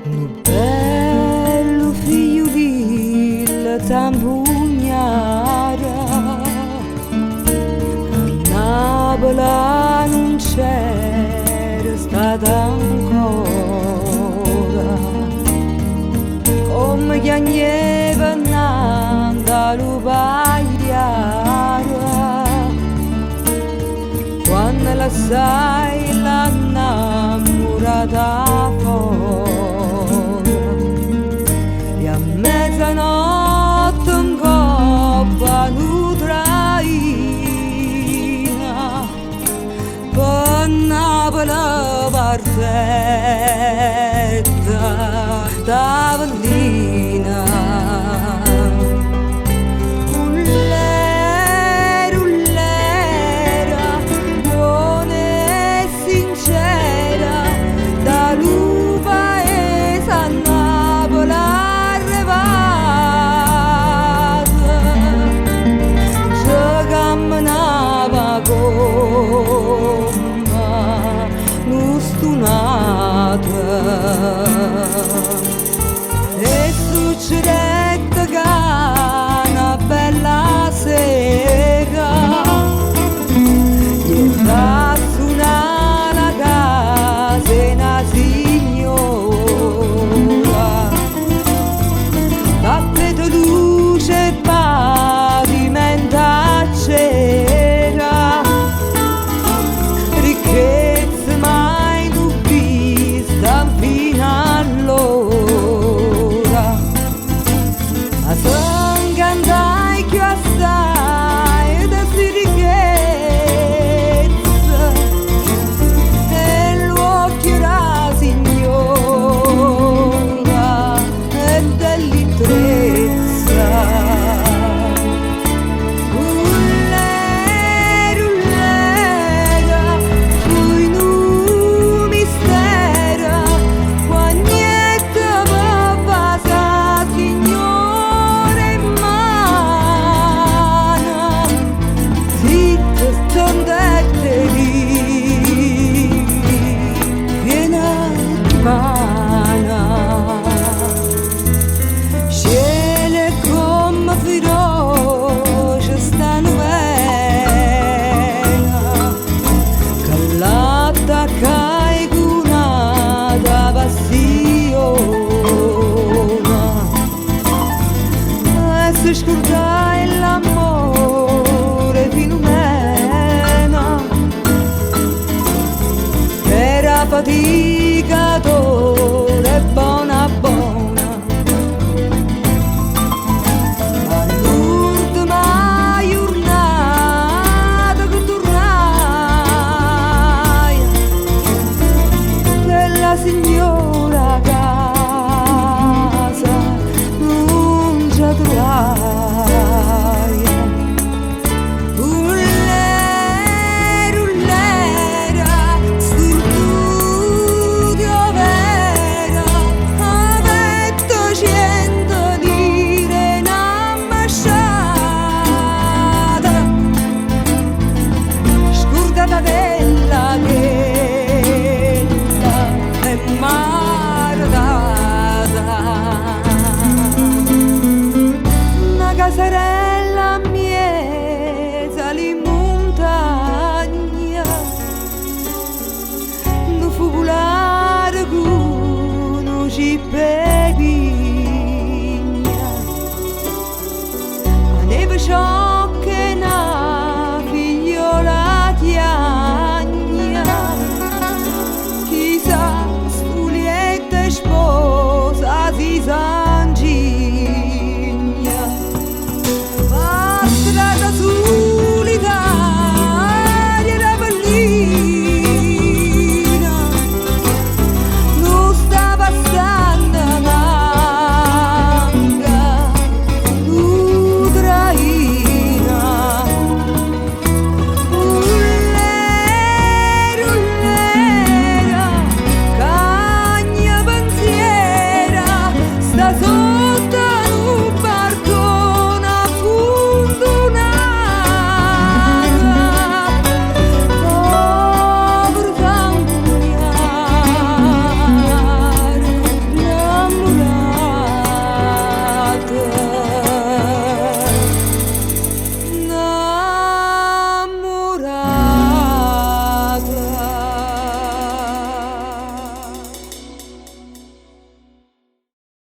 Nu bellu figliulillo zampugnaro, a Napule nun c'era stato ancora. Comme chiagneva 'nnante a lu pagliaro, quanno lassaje la 'nnammurata 'a fora. E a mezzanotte 'ncopp' a nu traino pe' Napule partette d'Avellino. Ullèro, ullèro, buono e sincero, da lu paese a Napule arrivato, nce cammenava comm' a nu stunato. E succedette ca na bella sera jette a sunà la casa 'e na signora. Tappeto luce e pavimento a cera, ricchezze mai nun viste fino allora. Ma se 'ncantaje cchiù assaje de 'sti ricchezze 'e ll'uocchie d' 'a signora e delle trezze. Ullèro, ullèro, fuje nu mistero quann' jette pe' vasà 'a signora 'e mmane, zitto sentette 'e di': Viene dimane. Cielo, comm'è feroce 'sta nuvena, che l'attaccaje cu n'ata passione. E se scurdaje l'ammore 'e Filumena, ch'era fatica.